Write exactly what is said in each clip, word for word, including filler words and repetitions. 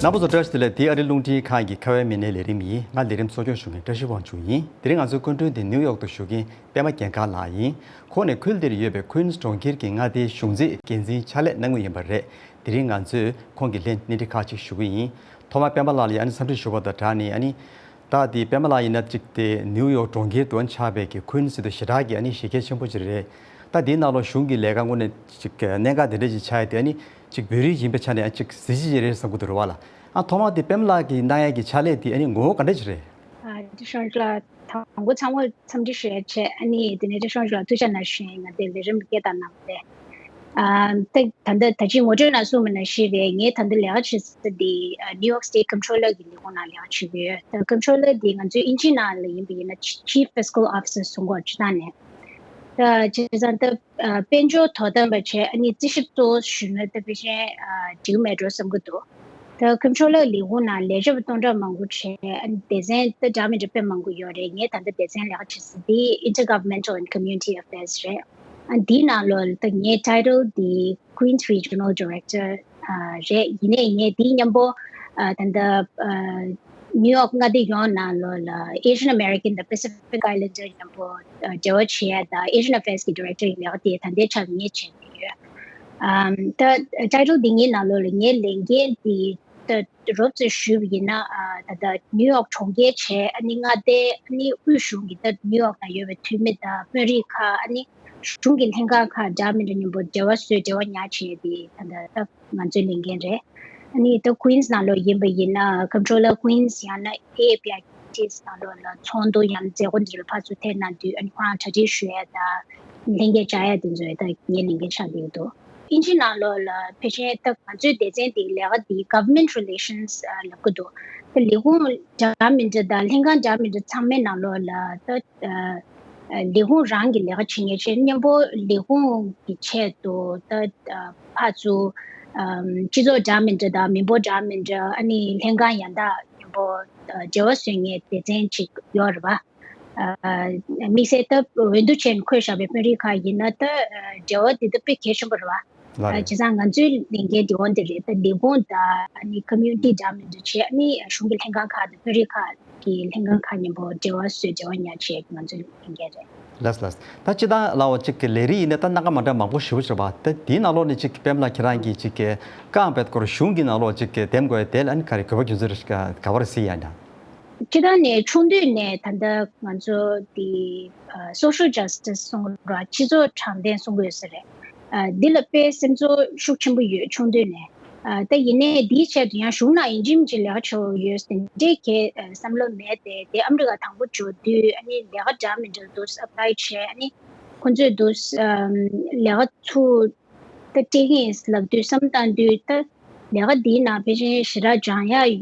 རྣམ་པ་ཚོ་བཀྲ་ཤིས་བདེ་ལེགས། འདི་ཨ་རི་རླུང་འཕྲིན་ཁང་གི་ཁ་བའི་མི་སྣའི་ལས་རིམ་ཡིན། ང་ལས་རིམ་གཙོ་སྐྱོང་ཞུ་མཁན་བཀྲ་ཤིས་དབང་ཕྱུག་ཡིན། དེ་རིང་ང་ཚོའི་སྐུ་མགྲོན་དེ་ནིའུ་ཡོག་ཏུ་བཞུགས་མཁན་པད་མ་རྒྱལ་མཁར་ལགས་ཡིན། ཁོང་ནས་ཁུལ་འདིར་ཡོད་པའི་ཀུན་སི་གྲོང་ཁྱེར་གྱི་མངའ་སྡེའི་གཞུང་འཛིན་འགན་འཛིན་ཕྱག་ལས་གནང་མུས་ཡིན་པ་རེད། དེ་རིང་ང་ཚོས་ཁོང་གི་ལན་གནས་འདྲི་ཁག་ཅིག་ཞུ་གི་ཡིན། ཐོག་མར་པད་མ་ལགས་ལ་ཡང་ཨ་ནི་འཚམས་འདྲི་ཞུ་བ་དང་སྦྲགས་ནས། ཨ་ནི་ད་དེ་པད་མ་ལགས་ཡིན་ན་ཅིག་དེ་ནིའུ་ཡོག་གྲོང་ཁྱེར་དུ་ཆགས་པའི་གི་ཀུན་སི་དེ་ཞེ་དྲག་གི་ཨ་ནི་གཞི་རྒྱ་ཆེན་པོ་ཅིག་རེད། ད་དེའི་ནང་ལོགས་གཞུང་གི་ལས་ཀ་དངོས་གནས་ཅིག་གནད་འགག་དེ་འདྲ་ཅིག་ཆགས་ཡ་དེ་ཨ་ནི་ཅིག་བོད་རིགས་ཡིན་པའི་ཆ་ནས་ཨ་ཅིག་གཟི་བརྗིད་ཅིག་རེད་བསམ་གི་འདུག་རེད་བ་ལ། ཨ་ཐོག་མར་དེ་པད་མ་ལགས་ཀྱིས་གནང་ཡ་གི་ཕྱག་ལས་དེ་ཨ་ནི་ངོ་བོ་ག་འདྲ་ཅིག་རེད། ཨ་ཏི་ཤོང་ལ་དང་པོ་ཚང་མ་འཚམས་འདྲི་ཞུ་ཡ་བྱས། ཨ་ནི་དེ་ནས་ཏི་ཤོང་ལ་ཐུགས་རྗེ་གནང་ཞུ་ཡིན། ང་དེ་ལས་རིམ་སྐད་བཏང་གནང་བ་རེད། ཨ་ད་ད་ལྟ་ད་ཅི་ངོ་སྤྲོད་ནང་གསུངས་པ་ནང་བཞིན་རེད། ངས་ད་ལྟ་ལས་ཀ་བྱེད་ས་དེ་ཨ་New York State Comptroller གི་ལས་ཁུངས་ནང་ལས་ཀ་བྱེད་ཀྱི་ཡོད། ད་Comptroller དེ་ང་ཚོའི་ཨིན་ཇིའི་ནང་ལ་ཡིན་པ་ཡིན་ན་Chief Fiscal Officer གསུང་གི་ཡོད། སྤྱིར་བཏང་ནས། ད་བྱས་ཙང་ད་ཨ་དཔལ་འབྱོར་དོ་དམ་པ་བྱས། ཨ་ནི་རྩིས་ཞིབ་གཙོ་བོ་ཞུས་ན་ད་ཕལ་ཆེར་ཨ་འགྲིག་མེད་འགྲོ་བསམ་གྱི་འདུག་ད་Comptroller ལས་ཁུངས་ནང་ལས་བྱེད་པ་སྟོང་ཕྲག་མང་པོ་བྱས། ཨ་ནི་སྡེ་ཚན་ད་འདྲ་མི་འདྲ་དཔེ་མང་པོ་ཡོད་རེད། ངས་ད་ལྟ་སྡེ་ཚན་ལས་ཀ་བྱེད་ས་དེ་Intergovernmental and Community Affairs རེད། ཨ་འདིའི་ནང་ལོགས་ད་ངའི་title དེ་Queens Regional Director ཨ་རེད། ཡིན་ནའི་ངས་དེའི་མཉམ་པོ་ཨ་ད་ལྟ་ཨ་New York མངའ་སྡེ་ཡོངས་ནང་ལོགས་ལ་Asian American དང་Pacific Islander མཉམ་པོ་ཨ་འབྲེལ་བ་བྱེད་ཡ་དང་Asian Affairs གི་Director ཡི་ལས་ཀ་དེ་ད་ལྟའི་ཆར་ངས་བྱས་བསྡད་ཡོད། ཨམ་ད་title འདི་གཉིས་ནང་ལོགས་ལ་ངའི་ལས་འགན་དེ་ད་རོབ་ཙམ་ཞུས་པ་ཡིན་ན། ཨ་ད་ལྟ་New York གྲོང་ཁྱེར་བྱས། ཨ་ནི་མངའ་སྡེ། ཨ་ནི་དབུས་གཞུང་གི་ད་New York ནང་ཡོད་པའི་འཐུས་མི་དང་དཔོན་རིགས་ཁག་ཨ་ནི་གཞུང་གི་ལྷན་ཁང་ཁག་འདྲ་མི་འདྲ་མཉམ་པོ་འབྲེལ་བ་བཟོས། འབྲེལ་བ་ཉར་བྱས་ཏེ་ད་ལྟ་ད་ང་ཚོའི་ལས་འགན་རེད། ཨ་ནི་ད་Queens ནང་ལོགས་ཡིན་པ་ཡིན་ན་Comptroller Queens ཡང་ན་A A P I T ནང་ལོགས་ལ་ཚོགས་འདུ་ཡང་མཛད་སྒོ་འདི་ལ་ཕར་ཚུར་ཐད་གནང་དུས། ཨ་ནི་ཁོ་རང་གྲ་སྒྲིག་ཞུ་ཡ་དང་ལྷན་རྒྱས་བཅར་ཡ་དེ་ཚོ་ད་ངའི་ལས་འགན་ཆགས་བསྡད་ཀྱི་འདུག་ཨིན་ཇི་ནང་ལོགས་ལ་ཕལ་ཆེར་ད་ང་ཚོའི་སྡེ་ཚན་དེའི་ལས་ཀ་དེ་Government Relations ལབ་ཀྱི་འདུག་ད་ལས་ཁུངས་འདྲ་མི་འདྲ་དང་ལྷན་ཁང་འདྲ་མི་འདྲ་ཚང་མའི་ནང་ལོགས་ལ་ད་ལས་ཁུངས་རང་གི་ལས་ཀ་བྱེད་མཁན་བྱས། མཉམ་པོ་ལས་ཁུངས་ཀྱི་ཆེད་དུ་ད་ཕར་ཚུར་སྤྱི་ཚོགས་འདྲ་མི་འདྲ་དང་མི་འབོར་འདྲ་མི་འདྲ། ཨ་ནི་ལྷན་ཁང་ཡང་དག་མཉམ་པོ་འབྲེལ་བ་བཟོ་མཁན་སྡེ་ཚན་ཅིག་ཡོད་རེད་པ། དམིགས་བསལ་ད་འོས་བསྡུ་བྱས་ནས་འཁོད་བཞག་པའི་དཔོན་རིགས་ཁག་ཡིན་ན་ད་འབྲེལ་བ་དེ་ད་དཔེ་གལ་ཆེན་པོ་རེད་པ། ལགས་རེད། བྱས་ཙང་ང་ཚོའི་ལས་འགན་དེ་འོ་འདི་རེད། ད་ལས་ཁུངས་དང་ཨ་ནི་community འདྲ་མི་འདྲ་བྱས། ཨ་ནི་གཞུང་གི་ལྷན་ཁང་ཁག་དང་དཔོན་རིགས་ཁག་གི་ལྷན་ཁང་ཁག་མཉམ་པོ་འབྲེལ་བ་བཟོས། འབྲེལ་བ་ཉར་བྱས་ང་ཚོའི་ལས་འགན་རེད། ལགས་ལགས། ད་སྤྱིར་བཏང་ལའོ་གཅིག་གི་ལས་རིགས་ཡིན་ན་ད་སྣ་ཁ་མ་འདྲ་མང་པོ་ཞེ་པོ་ཅིག་རེད་པ། ད་དེའི་ནང་ལོགས་ནས་གཅིག་པད་མ་ལགས་ཁྱེད་རང་གིས་གཅིག་གི་རྐང་བད་སྐོར་གཞུང་གི་ནང་ལོགས་གཅིག་གི་འདེམས་དགོས་ཡ་དེ་ལ་ཨ་ནི་ག་རེ་དགོས་པ་རྒྱུ་མཚན་རེ་ཞིག་ག་བར་སྲིད་ཡ་འདྲ། སྤྱིར་བཏང་ནས་ཆུང་དུས་ནས་ད་ལྟ་ང་ཚོ་དེ་ཨ་social justice གསུང་གི་རེད། སྤྱི་ཚོགས་དྲང་བདེན་གསུང་གི་ཡོད་ས་རེད། ཨ་འདི་ལ་དཔེ་སེམས་ཚོར་ཤུགས་ཆེན་པོ་ཡོད་ཆུང་དུས་ནས། ཨ་ད་ཡིན་ནའི་འདིའི་ཆེད་དུ་ཡང་གཞུང་ནང་ཡིན་གཅིག་མིན་གཅིག་ལས་ཀ་བྱེད་དགོས་ཡོད་ཟེར་འདྲའི་གི་ཨ་བསམ་བློ་མེད་དེ། དེ་ཨ་མི་རི་ཀ་དང་པོ་འབྱོར་དུས་ཨ་ནི་ལས་ཀ་འདྲ་མི་འདྲ་འདུག་apply བྱས། ཨ་ནི་ཁོང་ཚོས་འདུག་ཨམ་ལས་ཀ་ཚུར་ད་སྤྲད་ཀྱི་ཡིན་ལབ་དུས་བསམ་བཏང་དུས་ད་ལས་ཀ་འདིའི་ནང་ཕལ་ཆེར་ཞེ་དྲག་སྦྱང་ཡག་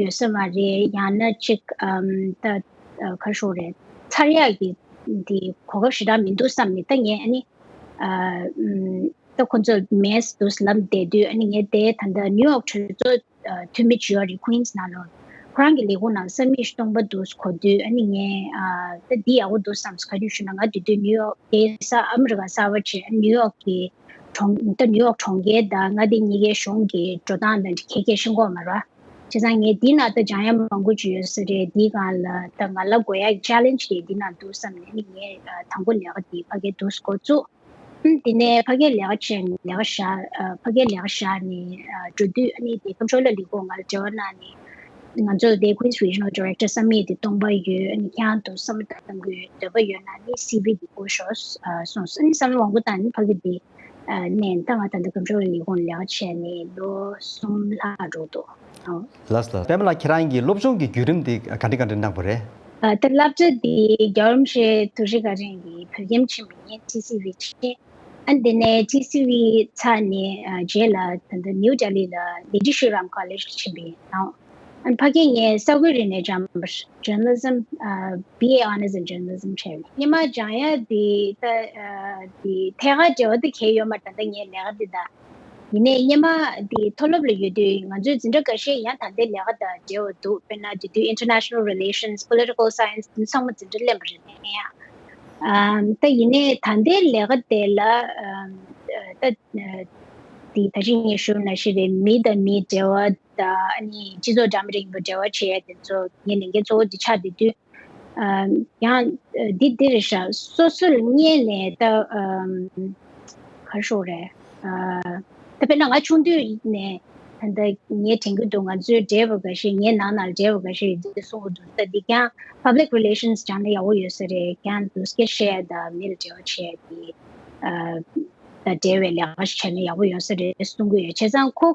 ཡོད་ས་མ་རེད། ཡང་ན་ཅིག་ཨམ་ད་ཨ་ག་རེ་ཞུ་དགོས་རེད། ཚར་ཡག་གི་འདི་གོ་སྐབས་ཞེ་དྲག་མི་འདུག་བསམ་ནས། ད་ངས་ཨ་ནི་ཨ་ཨམ་ད་ཁོང་ཚོ་མེད་འདུག་ལབ་བསྡད་དུས་ཨ་ནི་ངས་དེ་ད་ལྟ་ནིའུ་ཡོག་གྲོས་ཚོགས་ཨ་འཐུས་མི་ཅིག་ཡོད་རེད། Queens ནང་ལོགས་ཁོ་རང་གི་ལས་ཁུངས་ནང་སབ་མིཊ་སྟོང་པ་འདུག་གོ་དུས་ཨ་ནི་ངས་ཨ་ད་འདི་ཡག་པོ་འདུག་བསམ་སོང་། ག་རེ་ཞུ་ན་ང་དེ་དུས་ནིའུ་ཡོག་དེ་ས་ཨ་མི་རི་ཀ་གསར་པ་བྱས། ནིའུ་ཡོག་གི་གྲོང་ད་ནིའུ་ཡོག་གྲོང་ཁྱེར་དང་མངའ་སྡེ་གཉིས་ཀའི་གཞུང་གི་འགྲོ་སྟངས་དང་ཁྱད་ཁྱད་ཤེས་ཀྱི་ཡོད་མ་རེད། བྱས་ཙང་ངས་འདི་ནང་ད་སྦྱང་ཡ་མང་པོ་ཅིག་ཡོད་ས་རེད། འདིའི་སྒང་ལ་ད་ང་ལ་དགོས་ཡ་challenge དེ་འདི་ནང་འདུག་བསམ་ནས་ཨ་ནི་ངས་ཨ་དང་པོ་ལས་ཀ་འདི་ཕ་གིར་འདུག་འགོ་བཙུགས། ཨ་ནི་དེ་ནས་ཕ་གིར་ལས་ཀ་བྱས་ནས་ལས་ཀ་བཞག་ཨ་ཕ་གིར་ལས་ཀ་བཞག་ནས་ཨ་འགྲོ་དུས་ཨ་ནི་དེ་ཀམ་ཕུ་ཊར་ལས་ཁུངས་ང་ལ་འབྲེལ་བ་གནང་ནས། ང་ཚོ་དེ་Queens Regional Director སབ་མིཊ་དེ་སྟོང་པ་ཡོད། ཨ་ནི་ཁྱེད་རང་ཚོ་བསམ་བློ་བཏང་གི་ཡོད། འདོད་པ་ཡོད་ན་ཨ་ནི་སི་ཝི་དེ་བསྐུར་ཤོག་ཨ་གསུངས་སོང་། ཨ་ནི་བསམ་བློ་མང་པོ་བཏང་ནས་ཕ་གི་དེ་ཨ་ནས་ད་ང་ད་ལྟ་ཀམ་ཕུ་ཊར་ལས་ཁུངས་ལས་ཀ་བྱས་ནས་ལོ་གསུམ་ལྷག་འགྲོ་འདུག་ཨོ། ལགས་ལགས། པད་མ་ལགས་ཁྱེད་རང་གིས་སློབ་སྦྱོང་གི་བརྒྱུད་རིམ་དེ་ག་འདྲ་ག་འདྲ་གནང་བ་རེད། ཨ་ད་བསླབ་བྱ་དེ་རྒྱལ་བ་རིན་པོ་ཆེ་ཐུགས་རྗེ་བཀའ་དྲིན་གྱིས་བོད་ཁྱིམ་ཕྱིན་པ་ཡིན། ཊི་སི་ཝི་ཕྱིན། ཨ་དེ་ནས་ཊི་སི་ཝི་ཚར་ནས་ཨ་རྗེས་ལ་ད་ལྟ་ནིའུ་ལྡི་ལི་ལ་ལེ་ཌི་ཤི་རམ་ཀོ་ལེཇ་ལ་ཕྱིན་པ་ཡིན། ཨ་ཕ་གི་ངས་ས་ཁུལ་རིག་གནས་སྦྱངས་པ་རེད། Journalism ཨ་B A Honours in Journalism བྱས་པ་ཡིན། སྔོན་མ་སྦྱང་ཡ་དེ་ད་ཨ་དེ་ཐད་ཀར་འབྲེལ་བ་དེ་གང་ཡང་ཡོད་མ་རེད། ད་ལྟ་ངའི་ལས་ཀ་འདི་དང་། ཡིན་ནའི་སྔོན་མ་དེ་མཐོ་སློབ་ལ་ཡོད་དུས་ང་ཚོའི་འཛིན་གྲྭ་འགའ་ཤས་ཡང་ད་ལྟའི་ལས་ཀ་དང་འབྲེལ་བ་འདུག་དཔེར་ན་དེ་དུས་International Relations, Political Science དེ་ཚང་མ་འཛིན་གྲྭ་ལེན་པ་རེད། ཡིན་ཡང་ཨམ་ད་ཡིན་ནའི་ད་ལྟའི་ལས་ཀ་དེ་ལ་ཨམ་ད་ དེ་ད་ཅི་ངས་ཞུས་ནང་བཞིན་རེད། མི་དང་མིའི་འབྲེལ་བ་དང་ཨ་ནི་སྤྱི་ཚོགས་འདྲ་མི་འདྲ་ཡིན་པ་འབྲེལ་བ་བྱེད་ཡ་དེ་ཚོ་ངའི་ལས་འགན་གཙོ་བོ་དེ་ཆགས་བསྡད་དུས། ཨ་ཡང་ཨ་འདི་འདི་རེད་ཤག་སོ་སོ་ལ་སྔོན་ནས་ད་ཨམ་ག་རེ་ཞུ་དགོས་རེད། ཨ་ད་དཔེར་ན་ང་ཆུང་དུས་ནས་ད་ལྟ་ངས་དྲན་གྱི་འདུག་ང་ཚོའི་འབྲེལ་བ་འགའ་ཤས་ངའི་ནང་ན་འབྲེལ་བ་འགའ་ཤས་ཡོད་ཚུལ་གསུང་གི་འདུག་ད་འདི་ཀྱང་public relations སྦྱངས་ན་ཡག་པོ་ཡོད་ས་རེད། ཀྱང་དུ་སྐད་བཤད་དང་མི་ལ་འབྲེལ་བ་བྱས་ཏེ་ཨ་ད་འབྲེལ་བའི་ལས་ཀ་ཞིག་བྱས་ན་ཡག་པོ་ཡོད་ས་རེད་གསུང་གི་ཡོད། བྱས་ཙང་ཁོ་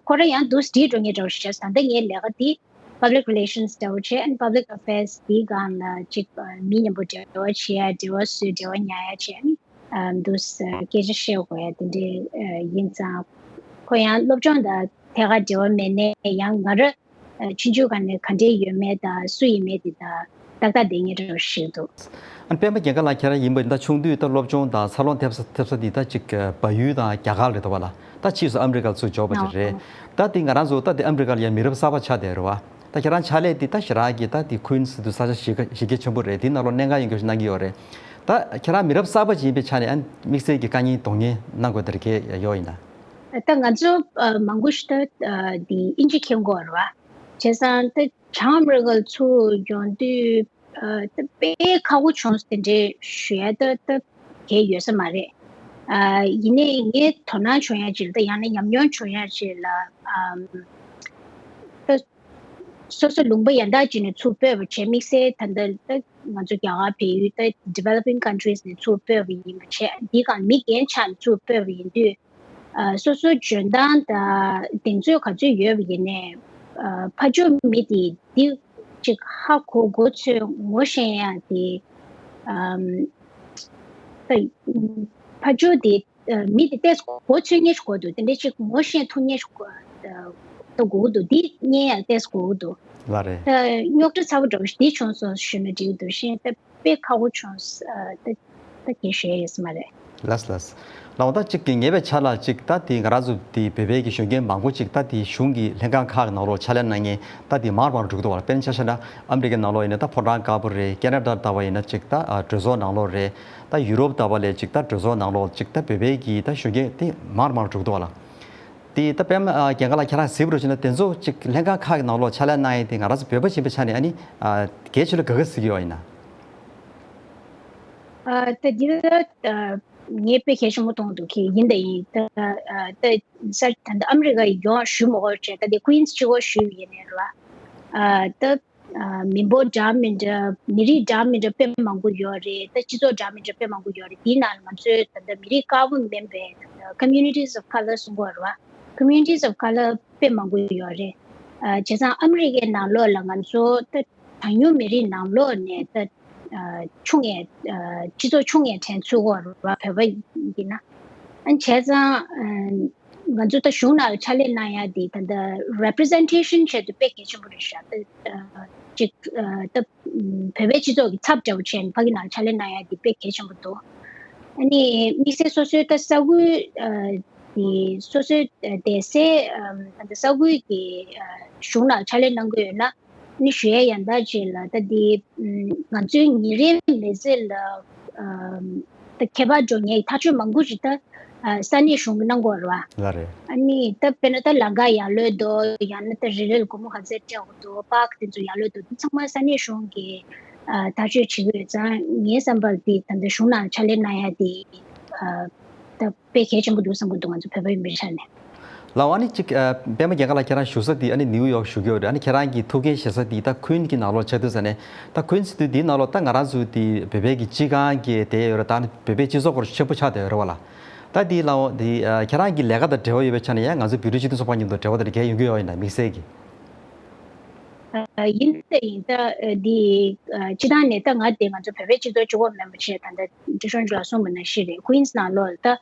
ཁོ་རང་ཡང་དུ་བྲིས་འགྲོ་མཁན་འདྲ་བོ་ཞིག་བྱས། ད་ལྟ་ངའི་ལས་ཀ་འདི་public relations འདྲ་བོ་བྱས། and public affairs འདིའི་སྒང་ལ་ཅིག་ཨ་མི་མཉམ་པོ་འབྲེལ་བ་བྱེད་ཡ། འབྲེལ་བ་བཟོས། འབྲེལ་བ་ཉར་ཡ་བྱས་ནས་ཨ་འདུག་སེ་སྐད་ཆ་བཤད་དགོས་ཡ་དེ་འདྲའི་ཨ་ཡིན་ཙང་། ཁོ་ཡང་སློབ་སྦྱོང་དང་ཐད་ཀར་འབྲེལ་བ་མེད་ནའི་ཡང་ང་རང་ཨ་ཆུང་ཆུང་སྒང་ནས་ག་འདྲས་ཡོད་མེད་དང་སུ་ཡིན་མེད་དེ་དག་ཏག་ཏག་བསྡད་མཁན་འདྲ་བོ་ཞིག་འདུག་ཨ་ནི་སྤེན་པ་རྒྱལ་དཀར་ལགས་ཁྱེད་རང་ཡིན་པ་ཡིན་ད་ཆུང་དུས་ད་སློབ་སྦྱོང་དང་འཚར་ལོངས་ཐེབས་ས་ཐེབས་ས་འདི་ད་ཅིག་བལ་ཡུལ་དང་རྒྱ་གར་རེད་འདུག་བ་ལ། ད་ཕྱིས་སུ་ཨ་མི་རི་ཀར་ཚུར་འབྱོར་བ་ཅིག་རེད། ད་དེ་ང་རང་ཚོ་ད་དེ་ཨ་མི་རི་ཀ་ལ་ཡང་མི་རབས་གསར་པ་ཆགས་བསྡད་རེད་བ། ད་ཁྱེད་རང་ཕྱག་ལས་དེ་ད་ཞེ་དྲག་གི་ད་དེ་ཀུན་སི་དུ་ས་ཆ་གཞི་གཞི་རྒྱ་ཆེན་པོ་རེད། དེ་ནང་ལོགས་གནད་འགག་ཡོད་མཁན་ཞིག་གནང་གི་ཡོད་རེད། ད་ཁྱེད་རང་མི་རབས་གསར་པ་ཅིག་ཡིན་པའི་ཆ་ནས་ཨ་དམིགས་བསལ་གྱི་དཀའ་ངལ་གདོང་ལེན་གནང་དགོས་དེ་རེད་གས་ཡོད་ཡིན་ན། ད་ང་ཚོ་ཨ་མང་པོ་ཞིག་ད་ཨ་དེ་ཨིན་ཇི་མཁྱེན་གྱི་ཡོད་རེད་བ། བྱས་ཙང་ད་བྱང་ཨ་མི་རི་ཀར་ཚུར་ཡོང་དུས་ཨ་ད་དཔེ་ཁག་པོ་བྱུང་སོང་དེ་འདྲའི་ཞུ་ཡ་ད་ད་གས་ཡོད་ས་མ་རེད། ཨ་ཡིན་ནའི་ངའི་དོ་སྣང་བྱུང་ཡ་ཅིག་ལ་ད་ཡང་ན་ཉམས་མྱོང་བྱུང་ཡ་ཅིག་ལ་ཨམ་ད་སོ་སོ་ལུང་པ་ཡང་དག་ཅིག་ནས་ཚུར་སྤོས་པ་བྱས། དམིགས་བསལ་ད་ལྟ་ད་ང་ཚོ་རྒྱ་གར་བལ་ཡུལ་ད་developing countries ནས་ཚུར་སྤོས་པ་ཡིན་པ་བྱས། འདི་གང་མི་རྒན་ཆགས་ནས་ཚུར་སྤོས་པ་ཡིན་དུས། ཨ་སོ་སོའི་འཇོན་ཐང་དང་གདེང་ཚོད་ག་ཚོད་ཡོད་པ་ཡིན་ནའི་ཨ་ཕར་ཕྱོགས་མི་དེ་འདི་ཅིག་ཧ་གོ་གོ་ཚོད་ངོ་ཤེས་ཡ་དེ་ཨམ་ད་ཕར་ཕྱོགས་དེ་ཨ་མི་དེ་ཏོག་ཙམ་གོ་ཚོད་མཁན་ཞིག་དགོས་འདུག་དེ་འདྲ་ཅིག་ངོ་ཤེས་ཐུབ་མཁན་ཞིག་དགོས་ད་དགོས་ཀྱི་འདུག་འདི་རྙེད་ཡ་ཏོག་ཙམ་དགོས་ཀྱི་འདུག་ལགས་རེད། ད་རྙོག་དྲ་ཚ་པོ་འདྲ་བོ་ཞིག་འདི་བྱུང་སོང་ཞུས་ན་འགྲིག་གི་འདུག་ཤིང་ད་དཔེ་ཁག་པོ་བྱུང་ཨ་ད་ད་དེ་ཞུ་ཡ་ཡོད་ས་མ་རེད། ལགས་ལགས། ལགས་འོ་ད་གཅིག་གི་ངེས་པའི་ཆ་ལ་གཅིག་ད་དེ་ང་རང་ཚོ་དེ་བོད་པའི་གི་གཞོན་སྐྱེས་མང་པོ་གཅིག་ད་དེ་གཞུང་གི་ལྷན་ཁང་ཁག་གི་ནང་ལོགས་ཕྱག་ལས་གནང་མཁན་ད་དེ་མང་རུ་མང་རུ་འགྲོ་གི་འདུག་བ་ལ། དཔེར་ན་ཆ་བཞག་ན་ཨ་མི་རི་ཀའི་ནང་ལོགས་ཡིན་ན་ད་ཕོ་བྲང་དཀར་པོ་རེད། ཁེ་ན་ཌ་ལྟ་བ་ཡིན་ན་གཅིག་ད་ཨ་གྲོས་ཚོགས་ནང་ལོགས་རེད། ད་ཡུ་རོབ་ལྟ་བ་ལས་གཅིག་ད་གྲོས་ཚོགས་ནང་ལོགས་གཅིག་ད་བོད་པའི་གི་ད་གཞོན་སྐྱེས་དེ་མང་རུ་མང་རུ་འགྲོ་གི་འདུག་བ་ལ། དེ་ད་དཔེར་ན་ཨ་རྒན་ཁ་ལགས་ཁྱེད་རང་གཟིགས་པ་རུ་བྱས་ན་དེ་ཚོ་གཅིག་ལྷན་ཁང་ཁག་གི་ནང་ལོགས་ཕྱག་ལས་གནང་ཡས་དེ་ང་རང་ཚོ་བོད་པ་ཡིན་པའི་ཆ་ནས་ཨ་ནི་ཨ་གལ་ཆེ་ལ་དགའ་ག་གཟིགས་ཀྱི་ཡོད་ཡིན་ན། ཨ་ད་འདི་ལ་ཨ་ངས་དཔེ་གལ་ཆེན་པོ་མཐོང་འདུག་གི་ཡིན་ད་ཡིན་ད་ཨ་ད་ས་ད་ད་ཨ་མི་རི་ཀ་ཡོང་ཞུ་མ་དགོས་བྱས། ད་དེ་ཀུན་སི་གཅིག་པོ་ཞུས་པ་ཡིན་ནའི་རེད་བ། ཨ་ད་ཨ་མི་འབོར་འདྲ་མི་འདྲ་མི་རིགས་འདྲ་མི་འདྲ་དཔེ་མང་པོ་ཡོད་རེད། ད་སྤྱི་ཚོགས་འདྲ་མི་འདྲ་དཔེ་མང་པོ་ཡོད་རེད། དེའི་ནང་ང་ཚོའི་ད་ད་མི་རིགས་དཀར་པོ་མིན་པའི་ད་communities of color གསུང་གི་ཡོད་རེད་བ། communities of color དཔེ་མང་པོ་ཡོད་རེད། ཨ་བྱས་ཙང་ཨ་མི་རི་ཀའི་ནང་ལོགས་ལ་ང་ཚོ་ད་གྲངས་ཉུང་མི་རིགས་ནང་ལོགས་ནས་ད་ཨ་ཆུང་ངེས་ཨ་སྤྱི་ཚོགས་ཆུང་ངེས་དྲན་ཚུལ་སྐོར་བ་བོད་པ་ཡིན་ན། ཨ་བྱས་ཙང་ཨ་ང་ཚོ་ད་གཞུང་ནང་ལ་ཕྱག་ལས་གནང་ཡ་དེ་ད་ལྟ་representation ཆེད་དུ་དཔེ་གལ་ཆེན་པོ་རེད་ཤག་ད་ཨ་ཅིག་ཨ་ད་བོད་པའི་སྤྱི་ཚོགས་ཀྱི་ཚབ་འདྲ་བོ་བྱས་ནས་ཕ་གི་ནང་ལ་ཕྱག་ལས་གནང་ཡ་དེ་དཔེ་གལ་ཆེན་པོ་འདུག་ཨ་ནི་དམིགས་བསལ་སོ་སོའི་ད་ས་ཁུལ་ཨ་དེ་སོ་སོའི་ཨ་བསྡད་སའི་ཨ་ད་ལྟ་ས་ཁུལ་གྱི་ཨ་གཞུང་ནང་ལ་ཕྱག་ལས་གནང་གི་ཡོད་ན། ནི་ཞུ་ཡ་ཡང་དག་ཅིག་ལ་ད་འདི་ང་ཚོའི་ཉིན་རེའི་མི་ཚེ་ལ་ཨམ་ད་ཁྱད་པར་འགྲོ་ངེས་ཐག་གཅོད་མང་པོ་ཞིག་ད་ཨ་ས་གནས་གཞུང་གིས་གནང་གི་ཡོད་རེད་བ། ལགས་རེད། ཨ་ནི་ད་དཔེར་ན་ད་ལམ་ཁ་ཡག་ལོས་འདུག་ཡང་ན་ད་རི་ལི་ལ་སྒོར་མོ་ག་ཚད་སྤྲད་དགོས་འདུག་པཱརྐ་དེ་ཚོ་ཡག་ལོས་འདུག་འདི་ཚང་མ་ས་གནས་གཞུང་གིས་ཨ་ཐག་གཅོད་བྱེད་ཀྱི་ཡོད་ཙང་། ངའི་བསམ་པར་འདི་ད་ལྟ་གཞུང་ནང་ཕྱག་ལས་གནང་ཡ་དེ་ཨ་ད་དཔེ་གལ་ཆེན་པོ་འདུག་བསམ་གྱི་འདུག་ང་ཚོ་བོད་པ་ཡིན་པའི་ཆ་ནས། ལགས་འོ། ཨ་ནི་གཅིག་ཨ་པད་མ་རྒྱལ་དཀར་ལགས་ཁྱེད་རང་བཞུགས་ས་དེ་ཨ་ནི་ནིའུ་ཡོག་བཞུགས་ཀྱི་ཡོད་རེད། ཨ་ནི་ཁྱེད་རང་གི་ཐུགས་འགན་བཞེས་ས་དེ་ད་ཀུན་གྱི་ནང་ལོགས་ཆགས་དུས་ཙ་ནས། ད་ཀུན་སི་དུས་འདིའི་ནང་ལོགས་ད་ང་རང་ཚོའི་དེ་བོད་པའི་གི་སྤྱི་ཁང་གི་དེ་ཡོད་རེད། ད་ཨ་ནི་བོད་པའི་སྤྱི་ཚོགས་སྐོར་ཆེན་པོ་ཆགས་བསྡད་ཡོད་རེད་བ་ལ། ད་དེ་ལགས་འོ་དེ་ཨ་ཁྱེད་རང་གི་ལས་ཀ་དང་འབྲེལ་བ་ཡོད་པའི་ཆ་ནས་ཡང་ང་ཚོ་བོད་རིགས་སྤྱི་མཐུན་ཚོགས་པ་མཉམ་དུ་འབྲེལ་བ་དེ་འདྲ་གང་ཡོང་གི་ཡོད་ཡིན་ན་དམིགས་བསལ་གྱི། ཡིན་ད་ཡིན་ད་འདི་སྤྱི་བཏང་ནས་ད་ང་དེ་ང་ཚོ་བོད་པའི་སྤྱི་ཚོགས་གཅིག་པོ་མིན་པ་བྱས། ད་ལྟ་འབྲི་ཤོང་ཅིག་ལ་གསུངས་པ་ནང་བཞིན་རེད། ཀུན་སི་ནང་ལོགས་ད་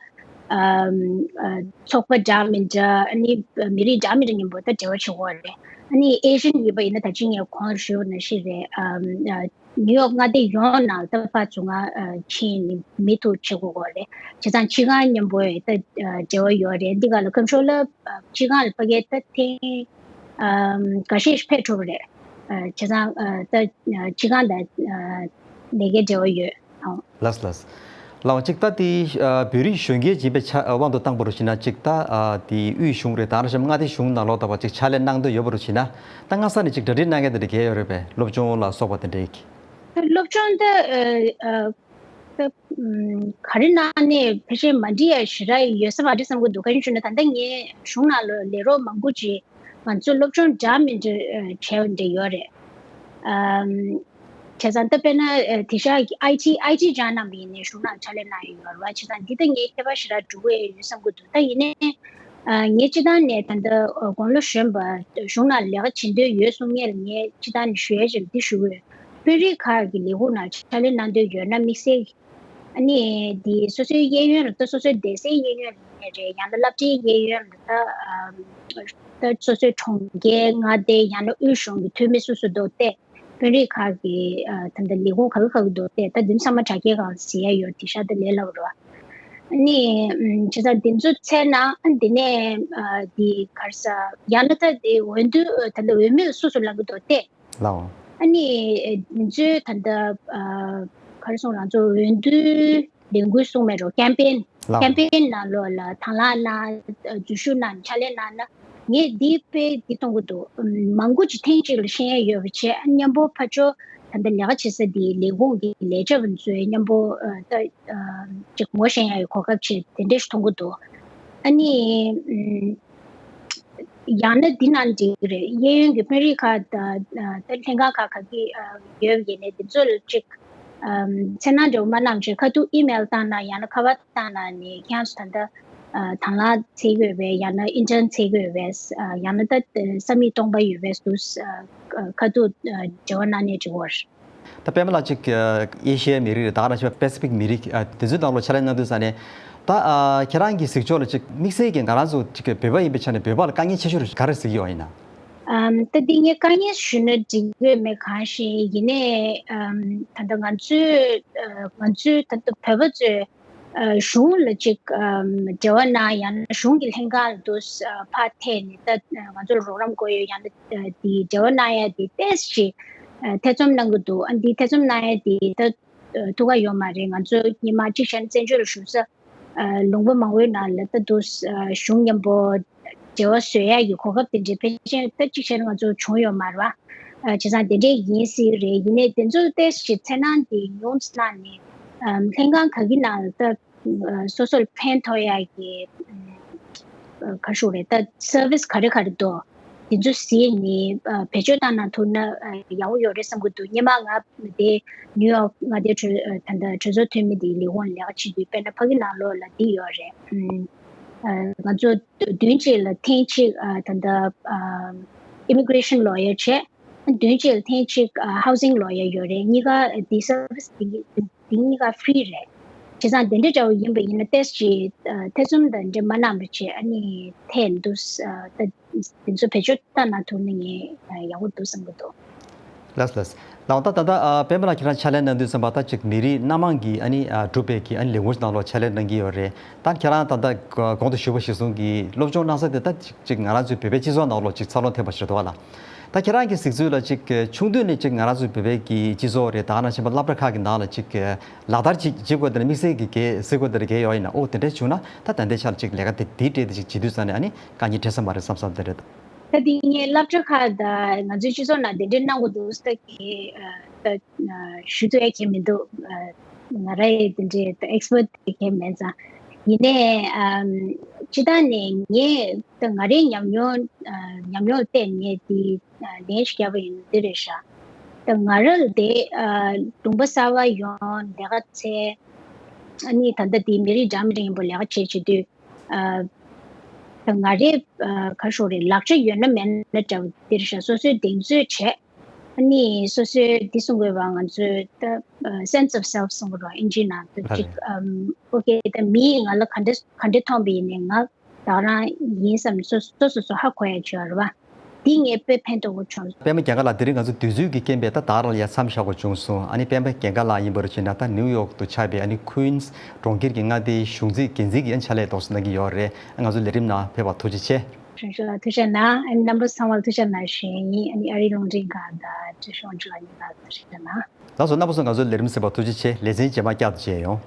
ཚོགས་པ་འདྲ་མི་འདྲ་ཨ་ནི་མི་རིགས་འདྲ་མི་འདྲ་མཉམ་པོ་ད་འབྲེལ་བ་བྱེད་ཀྱི་ཡོད་རེད། ཨ་ནི་ཨེ་ཤན་ཡིན་པ་ཡིན་ན་ད་ཅི་ངས་གོང་ལ་ཞུས་པ་ནང་བཞིན་རེད། ནིའུ་ཡོག་མངའ་སྡེ་ཡོངས་ནང་ད་ཕར་ཚུར་ང་ཕྱིན་ནས་མི་ཐུག་བྱེད་དགོས་ཀྱི་ཡོད་རེད། བྱས་ཙང་སྤྱི་ཁང་མཉམ་པོ་ད་འབྲེལ་བ་ཡོད་རེད། འདི་ག་ལ་ཁམས་ཕྱོགས་ལ་སྤྱི་ཁང་ལ་ཕ་གིར་ད་ཐེངས་ཨམ་འགའ་ཤས་ཤིག་ཕེབས་གྲུབ་པ་རེད། ཨ་བྱས་ཙང་ཨ་ད་ཨ་སྤྱི་ཁང་དང་ཨ་ལས་ཀའི་འབྲེལ་བ་ཡོད། ཨོ། ལགས་ལགས། ལགས་འོང་། གཅིག་ད་དེ་ཨ་བོད་རིགས་གཞོན་སྐྱེས་ཡིན་པའི་ཆ་ཨ་དབང་དུ་བཏང་པ་རུ་ཕྱིན་ན། གཅིག་ད་ཨ་དེ་དབུས་གཞུང་རེད། ད་ག་ནང་བཞིན་མངའ་སྡེ་གཞུང་ནང་ལོགས་ད་བར་གཅིག་ཕྱག་ལས་གནང་འདོད་ཡོད་པ་རུ་ཕྱིན་ན། ད་སྔ་ས་ནས་གཅིག་གྲ་སྒྲིག་གནང་མཁན་དེ་འདྲ་གས་ཡོད་རེད་པས། སློབ་སྦྱོང་ལ་སོགས་པ་དེ་འདྲའི་གི། སློབ་སྦྱོང་ད་ཨ་ཨ་ད་ཨམ་ག་རེ་གནང་ནས་ཕལ་ཆེར་མ་འགྲིག་ཡ་ཞེ་དྲག་ཡོད་ས་མ་རེད་བསམ་གྱི་འདུག་ག་རེ་ཞུ་ན། ད་ལྟ་ངས་གཞུང་ནང་ལ་ལས་རོགས་མང་པོ་ཅིག་ང་ཚོ་སློབ་སྦྱོང་འདྲ་མི་འདྲ་ཨ་བྱས་པ་འདྲ་ཡོད་རེད། ཨམ། བྱས་ཙང་ད་དཔེར་ན་ཨ་དེང་སང་གི་ཨའི་ཊི་ཨའི་ཊི་སྦྱངས་གནང་བ་ཡིན་ནའི་གཞུང་ནང་ཕྱག་ལས་གནང་ཡོད་རེད་བ། བྱས་ཙང་འདི་ད་ངའི་ཁྱད་པར་ཞེ་དྲག་འགྲོ་གི་ཡོད་བསམ་གྱི་འདུག་ད་ཡིན་ནའི་ཨ་ངས་སྤྱིར་བཏང་ནས་ད་ལྟ་ཨ་དགུང་ལོ་གཞོན་པ་གཞུང་ནང་ལས་ཀ་བྱེད་འདོད་ཡོད་གསུང་མཁན་ལ་ངས་སྤྱིར་བཏང་ནས་ཞུ་ཡ་ཅིག་འདི་ཞུ་གི་ཡོད། དཔོན་རིགས་ཁག་གི་ལས་ཁུངས་ནང་ཕྱག་ལས་གནང་འདོད་ཡོད་ན་དམིགས་བསལ་ཨ་ནི་འདི་སོ་སོའི་གཡས་གཡོན་ལ་ད་སོ་སོའི་སྡེ་སྲིད་གཡས་གཡོན་ལ་ཡིན་ནའི་རེད། ཡང་ན་སློབ་གྲྭའི་གཡས་གཡོན་ལ་ད་ཨ་ད་སོ་སོའི་གྲོང་ཁྱེར་མངའ་སྡེ་ཡང་ན་དབུས་གཞུང་གི་འཐུས་མི་སུ་སུ་འདུག་སྟེ། དཔོན་རིགས་ཁག་གི་ཨ་ད་ལྟ་ལས་ཁུངས་ག་གི་ག་གི་འདུག་སྟེ། ད་འདི་ཚང་མ་དྲ་རྒྱའི་སྒང་གཟིགས་ཡ་ཡོད། དེང་སང་ད་ལས་སླ་པོ་རེད་བ། ཨ་ནི་ཨམ་བྱས་ཙང་འདི་ཚོ་བཙལ་ན་ཨ་འདི་ནས་ཨ་འདི་ག་རེ་ཟ། ཡང་ན་ད་འདི་འོས་བསྡུ་ཨ་ད་ལྟ་འོས་མི་ལ་སུ་སུ་ལབ་གི་འདུག་སྟེ། ལའོ། ཨ་ནི་ཨ་འདི་ཚོའི་ད་ལྟ་ཨ་ག་རེ་ཟེར། རང་ཚོ་འོས་བསྡུའི་ལས་འགུལ་གསུང་མེད་རོ། ཀེམ་པེན། ལའོ། ཀེམ་པེན་ནང་ལོགས་ལ་དང་བླངས་གནང་། འཛུལ་ཞུགས་གནང་། ཕྱག་ལས་གནང་ན་ངས་འདི་དཔེ་འདི་གཏོང་གི་འདུག་ཨམ་མང་པོ་ཅིག་ཐེངས་གཅིག་ལ་ཤེས་ཡ་ཡོད་པ་བྱས། ཨ་མཉམ་པོ་ཕར་ཕྱོགས་ད་ལྟ་ལས་ཀ་བྱེད་ས་འདིའི་ལས་ཁུངས་ཀྱི་ལས་བྱེད་པ་ཚོའི་མཉམ་པོ་ཨ་ད་ཨ་ཅིག་ངོ་ཤེས་ཡ་ཡི་གོ་སྐབས་བྱས་དེ་འདྲ་ཞིག་མཐོང་གི་འདུག་ཨ་ནི་ཨམ་ཡང་ན་འདི་ནང་འགྲིག་གི་རེད། གཡས་གཡོན་གྱི་དཔོན་རིགས་ཁག་དང་ད་ལྷན་ཁང་ཁག་ག་གི་ཡོད་པ་ཡིན་ནའི་འདི་ཚོ་ལ་ཅིག་ཨམ་འཚོལ་སྣང་འདྲ་བོ་མ་གནང་བྱས་ཁ་ཐུག་ཨི་མེལ་བཏང་ན་ཡང་ན་ཁ་པར་བཏང་ན་ནི་ཁྱེད་རང་ཚོ་ད་ལྟ་ཨ་དང་བླངས་འཚོལ་གྱི་ཡོད་པས། ཡང་ན་ཨིན་ཊརན་འཚོལ་གྱི་ཡོད་པས། ཨ་ཡང་ན་ད་ས་མིག་སྟོང་པ་ཡོད་པས་སུ་ཨ་ཁ་ཐུག་ཨ་འབྲེལ་བ་གནང་ནས་འགྲིག་གི་རེད། ད་དཔེར་ན་ལ་ཅིག་ཨེ་ཤི་ཡའི་མི་རིགས་རེད། ད་ག་ནང་བཞིན་པ་པེ་སི་ཕིག་མི་རིགས་ཨ་དེ་ཚོའི་ནང་ལོགས་ཕྱག་ལས་གནང་དུས་ཙང་ནས། ད་ཨ་ཁྱེད་རང་གི་གཟིགས་ཕྱོགས་ལ་ཅིག་དམིགས་བསལ་གྱི་ང་རང་ཚོ་ཅིག་བོད་པ་ཡིན་པའི་ཆ་ནས་བོད་པ་ལ་དཀའ་ངལ་ཆེ་ཤོས་རེད་ག་རེ་གཟིགས་ཡོད་ཡིན་ན། ཨམ་ད་འདི་ངས་དཀའ་ངལ་ཞུས་ན་འགྲིག་གི་མེད་གང་ཞིག་ཡིན་ནའི་ཨམ་ད་ལྟ་ང་ཚོས་ཨ་ང་ཚོའི་ད་ལྟ་བོད་པ་ཚོས་ཨ་གཞུང་ལ་ཅིག་ཨམ་འབྲེལ་བ་གནང་། ཡང་ན་གཞུང་གི་ལྷན་ཁང་ལ་དུ་ཨ་ཕར་ཐད་ནས་ད་ང་ཚོར་རོགས་རམ་དགོས་ཡོད། ཡང་ན་ཨ་དེ་འབྲེལ་བ་གནང་ཡ་དེ་ཏོག་ཙམ་ཞིག་ཨ་ཐེ་ཚོམ་གནང་གི་འདུག་ཨ་འདི་ཐེ་ཚོམ་གནང་ཡ་དེ་ད་ཨ་ཐུགས་ཁག་ཡོད་མ་རེད། ང་ཚོ་སྔོན་མ་གཅིག་བྱས་ན་བཙན་བྱོལ་ལ་བཞུགས་ས་ཨ་ལུང་པ་མང་པོའི་ནང་ལ་ད་དུ་ཨ་གཞུང་མཉམ་པོ་འབྲེལ་བ་བཟོ་ཡ་གི་གོ་སྐབས་དེ་འདྲའི་ཕལ་ཆེར་ད་གཅིག་བྱས་ན་ང་ཚོ་བྱུང་ཡོད་མ་རེད་བ། ཨ་བྱས་ཙང་དེ་འདྲས་ཡིན་སྲིད་རེད། ཡིན་ནའི་དེ་ཚོ་ཏོག་ཙམ་ཞིག་འཚོལ་སྣང་དེ་ཉུང་ཙམ་གནང་ནས་ཨ་ལྷན་ཁང་ག་གི་ནང་ལ་ད་ཨ་སོ་སོར་ཕན་ཐོགས་ཡ་གི་ཨ་ག་རེ་ཞུ་རེད། ད་སར་བིས་ག་རེ་ག་རེ་འདུག་དེ་ཚོ་གཟིགས་ནས་ཨ་བེད་སྤྱོད་བཏང་གནང་ཐུབ་ན་ཨ་ཡག་པོ་ཡོད་རེད་བསམ་གྱི་འདུག་སྔོན་མ་ང་དེ་ནིའུ་ཡོག་མངའ་སྡེའི་གྲོས་ཨ་ད་ལྟ་གྲོས་ཚོགས་འཐུས་མི་དེའི་ལས་ཁུངས་ལ་ལས་ཀ་བྱེད་དུས་དཔེར་ན་ཕ་གི་ནང་ལོགས་ལ་འདི་ཡོད་རེད། ཨ་ང་ཚོ་བདུན་གཅིག་ལ་ཐེངས་གཅིག་ཨ་ད་ལྟ་ཨ་ཨི་མི་གྷི་རེ་ཤན་ལོ་ཡར་བྱས། བདུན་གཅིག་ལ་ཐེངས་གཅིག་ཨ་ཧའུ་སིང་ལོ་ཡར་ཡོད་རེད། གཉིས་ཀ་ཨ་དེ་སར་བིས་དེ་གཉིས་དེ་གཉིས་ཀ་ཧྥི་རི་རེད། བྱས་ཙང་དེ་འདྲ་འདྲ་བོ་ཡིན་པ་ཡིན་ན་ཏོག་ཙམ་ཨ་ཐེ་ཚོམ་དང་འདྲ་མ་གནང་བ་བྱས། ཨ་ནི་ཐད་འདུག་ཨ་ད་དེ་ཚོ་བེད་སྤྱོད་བཏང་གནང་ཐུབ་ན་ངས་ཨ་ཡག་པོ་འདུག་བསམ་གྱི་འདུག་ལགས་ལགས། ལགས་འོང་། ད་ད་ལྟ་ཨ་སྤེན་པ་ལགས་ཁྱེད་རང་ཕྱག་ལས་གནང་དུས་ཙམ་པ་ད་ཅིག་མི་རིགས་སྣ་མང་གི་ཨ་ནི་ཨ་གྲུབ་པའི་གི་ཨ་ནི་ལས་ཁུངས་ནང་ལོགས་ཕྱག་ལས་གནང་གི་ཡོད་རེད། ད་ཁྱེད་རང་ད་ལྟ་གོང་དུ་ཞུས་པ་གཞིར་བཟུང་གི་སློབ་སྦྱོང་གནང་ས་དེ་ད་ཅིག་ཅིག་ང་རང་ཚོའི་བོད་པའི་སྤྱི་ཚོགས་ནང་ལོགས་ཅིག་འཚར་ལོངས་ཐེབས་པ་ཞིག་རེད་འདུག་བ་ལ། ད་ཁྱེད་རང་གི་གཟིགས་ཚུལ་ལ་ཅིག་ཆུང་དུས་ནས་ཅིག་ང་རང་ཚོའི་བོད་པའི་གི་སྤྱི་ཚོགས་རེད། ད་ག་ནང་བཞིན་པ་སློབ་གྲྭ་ཁག་གི་ནང་ལ་ཅིག་ལག་བསྟར་ཅིག་བྱེད་དགོས་དེ་འདྲ་དམིགས་བསལ་གྱི་གལ་སྲིད་དགོས་དེ་འདྲ་གལ་ཡོད་ཡིན་ན། ཨོ་དེ་འདྲ་བྱུང་ན་ད་ད་ལྟའི་ཆར་ཅིག་ལས་ཀ་དེ་དེའི་གྲས་དེ་ཅིག་བྱེད་དུས་ཙང་ནས་ཨ་ནི་དཀའ་ངལ་འཕྲད་ས་མ་རེད་བསམ་བསམ་དེ་རེད། ད་དེ་ངས་སློབ་གྲྭ་ཁག་དང་ང་ཚོའི་སྤྱི་ཚོགས་ནང་དེ་འདྲའི་གནང་དགོས་འདུག་ཟེར་གྱི་ཨ་ད་ཨ་ཞུ་ཐུབ་ཡ་གང་ཡང་མི་འདུག་ཨ་ང་རང་ཡང་དེ་འདྲའི་ད་ཨེག་སི་པར་ཊི་དེ་གང་ཡང་མེད་ཙང་། ཡིན་ནའི་ཨམ་སྤྱིར་བཏང་ནས་ངས་ད་ང་རའི་ཉམས་མྱོང་ཨ་ཉམས་མྱོང་ལ་བལྟས་ནས་དེ་ཨ་ལན་ཞིག་བརྒྱབ་པ་ཡིན་ན་འདི་རེད་ཤག་ད་ང་རང་ལ་དེ་ཨ་ལུང་པ་གསར་པ་ཡོང་ལས་ཀ་འཚོལ། ཨ་ནི་ད་ལྟ་དེ་མི་རིགས་འདྲ་མི་འདྲ་ཡིན་པ་ལས་ཀ་བྱེད་བྱེད་དུས། ཨ་ད་ང་རའི་ཨ་ག་རེ་ཞུ་དགོས་རེད། ལག་ཆ་ཡོད་ན་མེད་ན་འདྲ་བོ་འདི་རེད་ཤག་སོ་སོས་གདེང་ཚོད་བྱས། ཨ་ནི་སོ་སོའི་འདི་གསུང་དགོས་པ། ང་ཚོའི་ད་ཨ་སེན་སི་ཨོབ་སེལཕ་གསུང་གི་རེད་པ། ཨིན་ཇིའི་ནང་དུ་ལགས་ཅིག་རེད། ཨམ་ཨོ་ཁེ། ད་མིས་ང་ལ་ག་འདྲ་ག་འདྲ་མཐོང་པ་ཡིན་ནའི་ང་བདག་རང་ཡིན་བསམ་སོ་སོ་སོ་སོ་ཧ་གོ་ཡ་བྱེད་པ་རེད་པ། འདི་ངས་དཔེ་ཕན་ཐོགས་པོ་བྱུང་། པད་མ་རྒྱང་ག་ལགས། དེ་རིང་ང་ཚོ་དུས་ཚོད་ཀྱི་རྐྱེན་པས་ད་ད་ག་རང་ལ་ཡ་མཚམས་བཞག་དགོས་བྱུང་སོང་། ཨ་ནི་པད་མ་རྒྱང་ག་ལགས་ཡིན་པ་རུ་བྱས་ན་ད་ནིའུ་ཡོག་ཏུ་ཆགས་པའི་ཨ་ནི་ཁུན་སི་གྲོང་ཁྱེར་གྱི་མངའ་སྡེའི་གཞུང་འཛིན་འགན་འཛིན་གྱི་ཨ་ནི་ཕྱག་ལས་ཏོག་ཙམ་གནང་གི་ཡོད་རེད། ང་ཚོ་ལས་རིམ་ནང་ཕེབས་པར་ཐུགས་རྗེ་ཆེ། བྱང་ཆུབ་ལགས་ཐུགས་རྗེ་གནང་། ཨ་ནི་རྣམ་པ་ཚང་མར་ཐུགས་རྗེ་གནང་ཞུ་ཡ་ཡིན། ཨ་ནི་ཨ་རིའི་རླུང་འཕྲིན་ཁང་དང་བཀྲ་ཤིས་དབང་ཕྱུག་ལགས་གཉིས་ལ་ཐུགས་རྗེ་གནང་། ལགས་སོ། རྣམ་པ་ཚོ་ང་ཚོའི་ལས་རིམ་གསན་པར་ཐུགས་རྗེ་ཆེ། ལེ་ཚན་རྗེས་མ་བསྐྱར་དུ་མཇལ་ཡོང་།